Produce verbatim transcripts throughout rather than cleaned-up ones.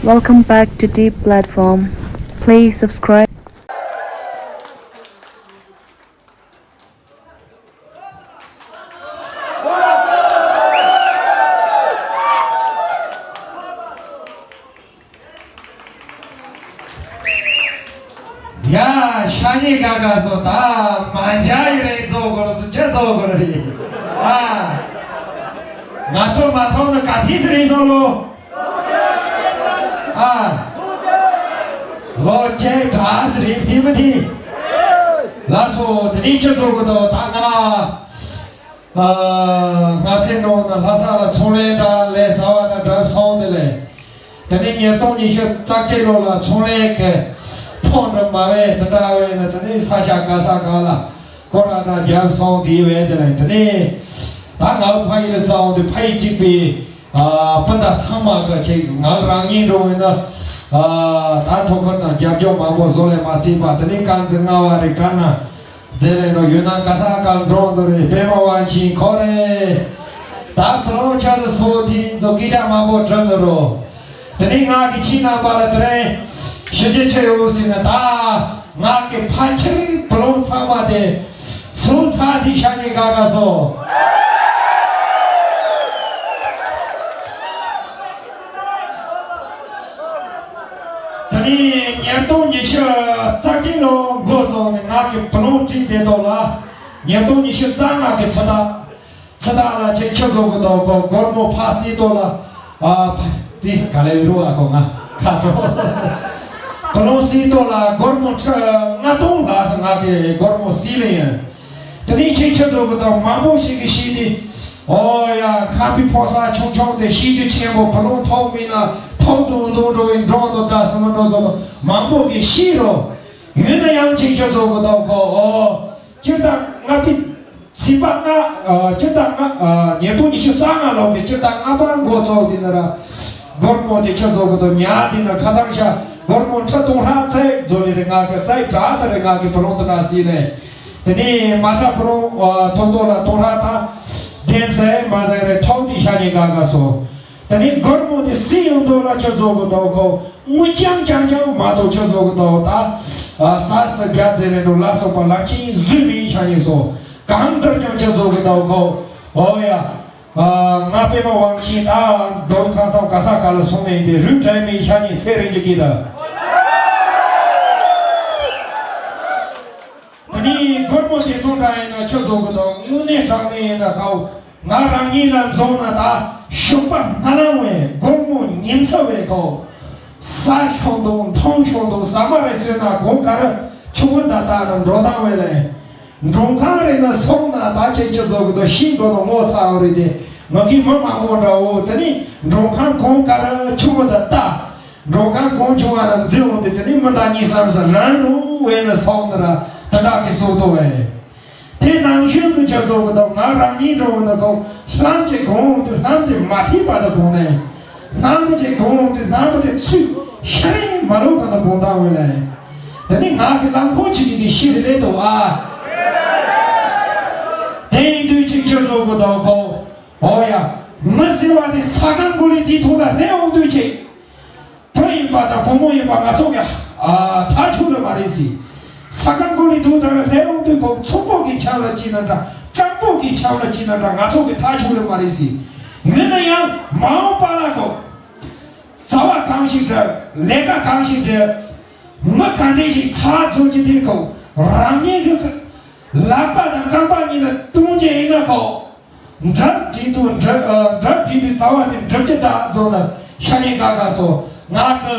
Welcome back to Deep Platform. Please subscribe. ཡ། ཤ་ཉེ་དགའ་དགའ་སོ། ད་མ་འཇའ་ཡི་རེད། རྫོགས་དགོས་རེད་སོ། ཅི་རྫོགས་དགོས་རེད། ཨ། ང་ཚོ་མ་མཐོང་ན་ག་ཚིག་ཟེར་ཡིན་སོང་ལོ། ཨ། ལོ་བརྒྱད་དྲག་ཟེར་རེད། དེ་མི་དེ། ལགས་སོ། དེ་ནས་ཅི་རྫོགས་དགོས་དོ། ད་ང་། ཨ། ང་ཚོའི་ནང་ན་ལྷ་ས་ལ་ཚོང་ལས་འདྲ་ལས་རྩ་བ་ན་འགྲོ་སོང་། དེ་ལས་དེ་ནས་ཉིས་སྟོང་ཉི་ཤུ་རྩ་གཅིག་ལོ་ལ་ཚོང་ལས་ཀྱི་ཕོགས་འདྲ་མ་བས་དེ་འདྲ་བས་ན། དེ་ནས་ས་ཆ་ག་ས་ག་ལ་སྐོར་ར་འདྲ་རྒྱབ་སོང་། དེ་བས་དེ་ལས་དེ་ནས་ད་ང་ཕ་ཡུལ་ལ་བཙལ་འོང་དུས། ཕ་ཡུལ་གཅིག་པའི་ཨ་སྤུན་ཟླ་ཚང་མ་གི་ཆེད། ང་རང་ཉིད་འགྲོ་བས་ན། ཨ་ད་ཐུགས་ཁུར་དང་རྒྱབ་སྐྱོར་མང་པོ་བཟོ་ལས་མ་བརྩིས་པ། དེ་ནས་དཀར་མཛེས་རྔ་བ་རེད། དཀར་ན་མཛེས་ལས་འགྲོ། ཡུལ་ན་ག་ས་ག་འགྲོ་འདུག་རེད། པད་མ་དབང་ཆེན་ཁོ་རེད། ད་བུ་ལོན་ཆ་ཚང་སོ་དེ་ཚོ་སྐད་ཆ་མང་པོ་དྲི་འདུག་རོ། དེ་ནས་ང་གི་ཁྱིམ་ནང་པ་ལ་དེ་རིང་ཞུ་རྒྱུ་ཅི་ཡོད་ཟེར་ན། ད་ང་གི་ཕ་ཕྱིར་བུ་ལོན་ཚང་མ་དེ་སོང་ཚར་དེ། ཤ་ཉེ་དགའ་དགའ་སོ། དེ་ནས་ཉིས་སྟོང་ཉི་ཤུ་རྩ་གཅིག་ལོ་འགོ་བཙུགས་ནས་ང་གི་བུ་ལོན་བྲིས་བསྡད་དོ་ལ། ཉིས་སྟོང་ཉི་ཤུ་རྩ་ལྔ་གི་ཚོད་ལྟ། ཚོད་ལྟ་ལ་ཆེད་ཆུ་བཟོ་གི་འདུག་གོ། སྒོར་མོ་ཕར་སིལ་ཏོ་ལ། ཨ་ཕ་ཙིས་ག་ལེ་རུ་ཨ་གོ་ང་ཁ་ཏོ། བུ་ལོན་སིལ་ཏོ་ལ་སྒོར་མོ་ཁྲི་ལྔ་སྟོང་ལ་སོང་། ང་གི་སྒོར་མོ་སིལ་ལེ་ཡིན། དེ་ནས་ཆེད་ཆུ་བཟོ་གི་འདུག། མང་པོ་ཞིག་གིས་ཤེས་ཏེ། ཨོ་ཡ། ཁམས་པའི་ཕོ་གསར་ཆུང་ཆུང་དེ་ཤེས་རྒྱུ་ཆེན་པོ། བུ་ལོན་ཐོབ་མིན་ན་ཐོབ་འདུག་འདུག་འགྲོ་བའི་འགྲོ་འདུག་ད་སི་མ་འགྲོ་ཚོ་མང་པོ་གིས་ཤེས་རོ། ཡིན་ན་ཡང་ཆེད་ཆུ་བཟོ་གི་འདུག་གོ། ཨོ། སྤྱིར་བཏང་ལྔ་པའི་ཚེས་པ་ལྔ། ཨ། སྤྱིར་བཏང་ལྔ། ཨ། ཉིས་སྟོང་ཉི་ཤུ་རྩ་ལྔ་ལོ་གི་སྤྱིར་བཏང་ལྔ་པ་འགོ་བཙུགས་དེ་ན་ར། སྒོར་མོ་དེ་ཆུ་བཟོ་གི་འདུག། ཉག་དེ་ན་ཁ་ཚང་ཤ་སྒོར་མོ་ཁྲི་སྟོང་ལྷག་བཙལ་བཟོ་ལེ་རེད། ང་གི་བཙལ་དྲག་ས་རེད། ང་གི་བུ་ལོན་དེ་ན་སིལ་ལེ། དེ་ནས་མ་རྩ་བུ་ལོན་ཐོབ་དོ་ལ་སྟོང་ལྷག་ད་བདེན་ཟེར་མ་ཟེར་རེད། ཐོག་དེ་ཤ་ཉེ་དགའ་དགའ་སོ། དེ་ནས་སྒོར་མོ་དེ་སིལ་ཡོང་དོ་ལ་ཆུ་བཟོ་གི་འདུག་གོ། དངུལ་རྐྱང་རྐྱང་རྐྱང་མ་གཏོགས་ཆུ་བཟོ་གི་འདུག། ད་ཨ་ཟ་ཟ་རྒྱ་མཛེས་ལེ་འགྲོ་ལ་སོགས་པ་ལག་ཆིངས་བཟོས་མིན་ཆ་ཡིན་སོ། གང་ལྟར་ཀྱང་ཆུ་བཟོ་གི་འདུག་གོ། ཨོ་ཡ། ཨ། ང་པད་མ་དབང་ཆེན་ད་རྡོ་རུ་ཁང་སང་ག་ས་ག་ལ་སོང་ནས་འདི་རུས་དྲན་མིན་ཆ་ཡིན། ཚེ་རིང་གི་སྐད་ད། དེ་ནས་སྒོར་མོ་དེ་ཚོ་འདྲ་ཡིན་ན་ཆུ་བཟོ་གི་འདུག། དངོས་གནས་དྲང་གནས་ཡིན་ན་ཁའོ། ང་རང་ཉིད་ལ་འཛོམས་ན་ད་ཞོགས་པ་སྨ་ལང་བས་སྒོར་མོ་ཉིན་ཚ་བས་ཁོ། ཟ་ཤོང་དུ་འཐུང་ཤོང་དུ་ཟ་མ་རེ་ཟོས་ན་གོང་ག་ར་ཆུ་བོ་ད་ལྟ་ན་འགྲོ་སྟངས་བས་ལས། མགྲོན་ཁང་རེ་ན་སོང་ན་ད་ཁྱེད་ཆུ་བཟོ་གི་འདུག་ཤིང་སྒོ་ནང་ངོ་ཚ་བ་རེ་དེ་ང་གི་མི་མང་པོ་འདྲ་བོ། དེ་ནི་མགྲོན་ཁང་གོང་ག་ར་ཆུ་བོ་ད་ལྟ། མགྲོན་ཁང་གོང་ཆུང་བ་ལ་འཛུལ་འོང་དུས། དེ་ནི་མི་ཟླ་གཉིས་གསུམ་ཙམ་རང་རུ་བས་ན་སོང་ན་ར་དེ་འདྲ་གི་སོ་ཏོ་བས། དེ་ནང་བཞིན་གྱི་ཆ་ཚོགས་ཀྱི་དང་ང་རང་ཉིད་འགྲོ་འོང་ན་ཁོ་ལྷམ་གྱི་གོང་འོང་དུས་ལྷམ་དེ་མ་ཐེབས་པ་དང་གོང་ནས། ནམ་གྱི་གོང་འོང་དུས་ནམ་དེ་ཚུད་ཤ་རེ་མ་ལོག་གང་དང་གོང་དང་འོང་ལས། དེ་ནི་ང་གི་ལམ་ཁོ་ཆེ་གི་དེ་ཤི་རེ་ལས་དོ་ཨ། དེ་ཡིན་དུས་ཅིག་ཆ་ཚོགས་ཀྱི་དང་ཁོ། ཨོ་ཡ། མི་ཟེར་བ་དེ་ས་གང་གོ་ལི་དེ་ཐོག་ལ་ལྷན་འོང་དུས་ཅིག། བུ་ཡིན་པ་དང་བུ་མོ་ཡིན་པ་ང་ཚོ་གི་ཨ་ཐག་ཆོད་ལ་མ་རེད་ཟེར། ས་གང་གོ་ལི་དུ་དང་ལྷན་འོང་དུས་ཁོ་ཚོགས་པོ་གི་ཆ་ལ་ཅི་ན་འདྲ། སྤྲང་པོ་གི་ཆ་ལ་ཅི་ན་འདྲ། ང་ཚོ་གི་ཐག་ཆོད་ལ་མ་རེད་ཟེར། ཡིན་ན་ཡང་མ་འོངས་པ་ལ་ཁོ་བྱ་བ་གང་ཞིག་བསྒྲུབ། ལས་ཀ་གང་ཞིག་བསྒྲུབ། མི་ག་འདྲ་ཞིག་ཚགས་ཚུད་ཀྱི་དེ་ཁོ་རང་ཉིད་ཀྱི་ལག་པ་དང་རྐང་པ་གཉིས་ལ་གཏོང་རྒྱུ་ཡིན་ན་ཁོ། འགྲུབ་བྲིས་དུས་འགྲུབ། ཨ། འགྲུབ་བྲིས་དུས་རྩ་བ་དེ་འགྲུབ་རྒྱུ་ད་རྫོགས་ན་ཤ་ཉེ་དགའ་དགའ་སོ། ང་གི་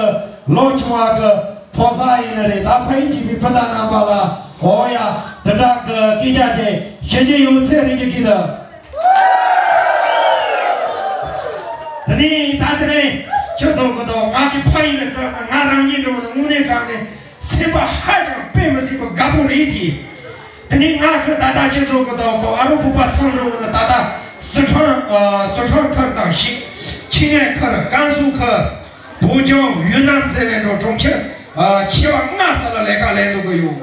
ལོ་ཆུང་བ་གི་ཕོ་གསར་ཡིན་ན་རེད། ད་ཕ་ཡུལ་གཅིག་པའི་སྤུན་ཟླ་རྣམ་པ་ལ། ཨོ་ཡ། དེ་འདྲ་གི་སྐད་ཆ་དེ་ཞུ་རྒྱུ་ཡོད། ཚེ་རིང་གི་སྐད་ད། དེ་ནས་ད་དེ་ནས་ཁྱོད་ཚོ་གི་དང་ང་གི་ཕ་ཡུལ་ལ་བཙལ་ན་ང་རང་ཉིད་འགྲོ་བ་དང་དངོས་གནས་དྲང་གནས་སེམས་པ་ཧ་ཅང་དཔེ་མི་སྲིད་པ་དགའ་པོ་རེད་དེ། དེ་ནས་ང་ཁོ་ད་ལྟ་ཁྱེད་ཚོ་གི་ཐོག་ཁོ་ཨ་རོ་བུ་པ་ཚང་འགྲོ་ན་ད་ལྟ་སི་ཁྲོན། ཨ། སི་ཁྲོན་ཁུལ་དང་ཞིང་ཆེན་ཁུལ། ཀན་སུའུ་ཁུལ། བོད་ལྗོངས་ཡུན་ནན་ཟེར་ནས་འགྲོ་གྲོང་ཁྱེར། ཨ། ཆེ་བ་ལྔ་ས་ལ་ལས་ཀ་ལས་འདུག་གི་ཡོད།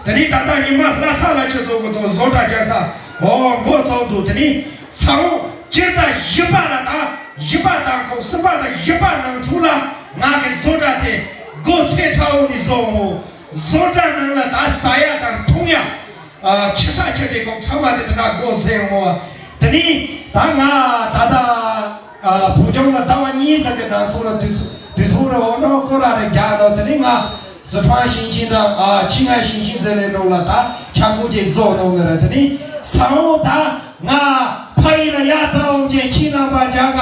དེ་ནས་ད་ལྟ་ཉི་མ་ལྷ་ས་ལ་ཁྱེད་ཚོ་གི་ཐོག་བཟོ་གྲྭ་རྒྱག་ས་འོ་འགོ་བཙུགས་འདུག། དེ་ནས་ས་འོག་སྤྱིར་བཏང་བཞི་པ་ལ་ད། བཞི་པ་དང་ཁོང་གསུམ་པ་དང་བཞི་པ་ནང་ཚུགས་ལ་ང་གི་བཟོ་གྲྭ་དེ་སྒོ་ཚད་ཁྲ་བོ་ནས་བཟོ་འོང་། བཟོ་གྲྭ་ནང་ལ་ད་ཟ་ཡ་དང་འཐུང་ཡ། ཆུ་ས་ཆུ་དེ་ཁོང་ཚང་མ་དེ་དེ་འདྲ་སྒོ་ཟེ་འོང་བ། དེ་ནས་ད་ང་ད་ལྟ་བོད་ལྗོངས་ལ་ཟླ་བ་གཉིས་ཙམ་གྱི་ནང་ཚུགས་ལ་དུས་ཚོད་དུས་ཚོད་རེ་འོང་འགྲོ་སྐོར་ར་རེ་རྒྱག་འདུག་དེ་ནས་ང་ཟི་ཁྲོན་ཞིང་ཆེན་དང་ཨ་ཆིང་ཨའེ་ཞིང་ཆེན་ཟེར་ལེ་འགྲོ་ལ་ད་ཆ་འགོ་ཅེས་བཟོ་གནང་ནི་རེད། དེ་ནས་ས་འོག་ད་ང་ཕ་ཡིན་ལ་ཡ་ཚ་འོང་ཅེས་ཁྱི་རྣམ་པ་རྒྱ་ག་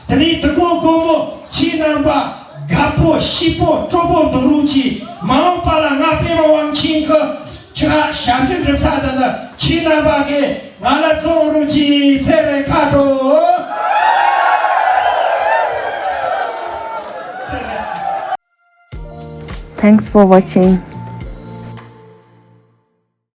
དེ་ནས་དུ་གོ་གོ་མོ་ཁྱི་རྣམ་པ་དགའ་པོ་ཤི་པོ་སྤྲོ་པོ་འདུ་རུ་ཅི་མ་འོངས་པ་ལ་ང་པེ་མ་དབང་ཆིང་གི་ཁྱི་ར་ཞབས་ཀྱི་འགྲུབ་ས་དེ་ནི་ཁྱི་རྣམ་པ་གི་ང་ལ་བཙོང་རུ་ཅི་ཚེ་རེ་ཁ་དྲོ། Thanks for watching.